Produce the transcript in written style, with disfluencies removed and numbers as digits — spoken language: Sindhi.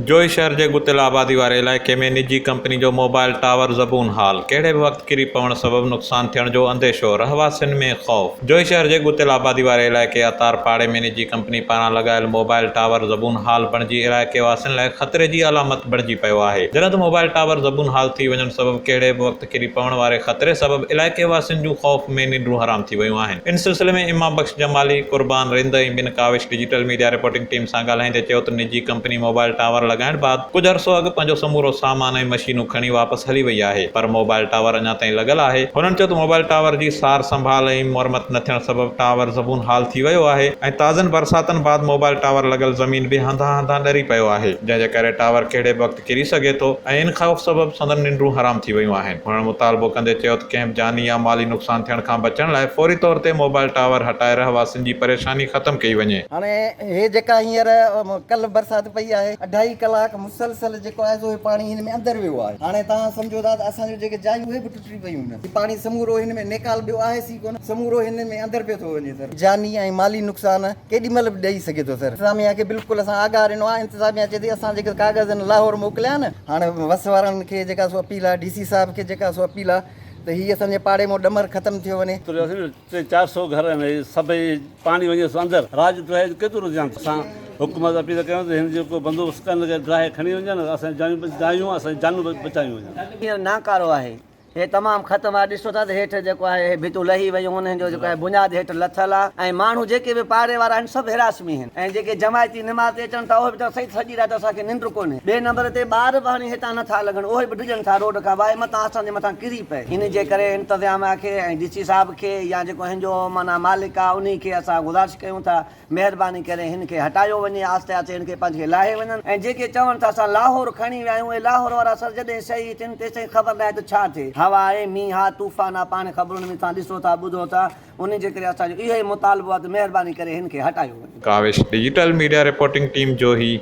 جوهي شهر جي ڳتيل آبادي واري علائقي ۾ نجي ڪمپني جو موبائل ٽاور زبون حال، ڪهڙي به وقت ڪري پوڻ سبب نقصان ٿيڻ جو انديشو، رهواسين ۾ خوف. جوهي شهر جي ڳتيل آبادي واري علائقي عطار پاڙي ۾ نجي ڪمپني پاران لڳايل موبائل ٽاور زبون حال بڻجي علائقي واسين لاء خطري جي علامت بڻجي پيو آهي. جڏهن ته موبائل ٽاور زبون حال ٿي وڃڻ سبب ڪهڙي به وقت ڪري پوڻ واري خطري سبب علائقي واسين جون خوف ۾ ننڊون حرام ٿي ويون آهن. ان سلسلي ۾ امام بخش جمالي، قربان رند ۽ ٻين ڪاوش ڊجيٽل ميڊيا رپورٽنگ ٽيم سان ڳالهائيندي چيو ته نجي ڪمپني موبائل ٽاور لڳائڻ بعد ڪجهه عرصو اڳ پنهنجو سمورو سامان ۽ مشينون کڻي واپس هلي وئي آهي پر موبائل ٽاور اڃا تائين لڳل آهي. هنن چيو ته موبائل ٽاور جي سار سنڀال ۽ مرمت نه ٿيڻ سبب ٽاور زبون حال ٿي ويو آهي ۽ تازن برساتن بعد موبائل ٽاور لڳل زمين به هنڌان هنڌان ڏري پيو آهي جنهن جي ڪري ٽاور ڪهڙي به وقت ڪري سگهي ٿو ۽ ان خوف سبب سندن ننڊون حرام ٿي ويون آهن. هنن مطالبو ڪندي چيو ته ڪنهن به جاني يا مالي نقصان ٿيڻ کان بچڻ لاء فوري طور تي موبائل ٽاور هٽائي رهواسين جي پريشاني ختم ڪئي وڃي. هاڻي هي جيڪا هينئر ڪلهه برسات پئي آهي اڍائي ڪلاڪ مسلسل جيڪو آهي سو هي پاڻي هن ۾ اندر ويو آهي هاڻي توهان سمجهو ٿا ته اسان جون جيڪي جايون اهي به ٽٽي پيون آهن هي پاڻي سمورو هن ۾ نيڪال ٻيو آهي سي ڪونه سمورو هن ۾ اندر پيو ٿو وڃي سر جاني ۽ مالي نقصان ڪيڏي مهل به ڏئي سگهي ٿو سر. انتظاميا کي بلڪل اسان آگاهه ڏنو آهي انتظاميا چئي ٿي اسان جيڪي ڪاغذ هن لاهور موڪليا آهن هاڻي وس وارن کي جيڪا سو اپيل آهي ڊي سي صاحب کي جيڪا سو اپيل آهي ته هي اسان جي پاڙي مون ڏمر ختم ٿيو وڃي. ٽي چار سو گهر آهن هي سڀئي پاڻي وڃي سو اندر راڄ ڊراهي جو ڪيترو زيان ٿيو اسان حڪومت اپيل ڪيون ته هن جو ڪو بندوبست ڪن ڊراهي کڻي وڃن اسان جون جايون اسان جون جانون بچايون وڃن. هينئر ناڪارو آهي. هي تمام ختم آهي ڏسو ٿا ته هيٺ جيڪو آهي هي ڀتون لهي ويون هن جو جيڪو آهي بنياد هيٺ لٿل آهي ۽ ماڻهو جيڪي به پاڙي وارا آهن سڀ هراسمي آهن ۽ جيڪي جماعتي نماز تي اچن ٿا اهي به چون سائين سڄي رات اسان کي ننڊ ڪونهي ٻئي نمبر تي ٻار به هاڻي هتان نٿا لنگهن اهي به ڊڄن ٿا روڊ کان واهي متان اسان جي مٿان ڪري پئي ان جي ڪري انتظاميا کي ۽ ڊي سي صاحب کي يا جيڪو هن جو معنيٰ مالڪ آهي انهي کي اسان گذارش ڪيون ٿا مهرباني ڪري هن کي هٽايو وڃي آهستي آهستي هن کي پنهنجي کي لاهي وڃن ۽ جيڪي چون ٿا اسان لاهور کڻي ويا آهيون اهي لاهور وارا سر جڏهن صحيح ٿين تيستائين خبر ناهي ته ڇا ٿئي هوا آهي مينهن آ طوفان آ پاڻ خبرن ۾ توهان ڏسو ٿا ٻڌو ٿا انهي جي ڪري اسان جو اهو ئي مطالبو آ ته مهرباني ڪري هن کي هٽايو وڃي. Kawish digital media reporting team Johi.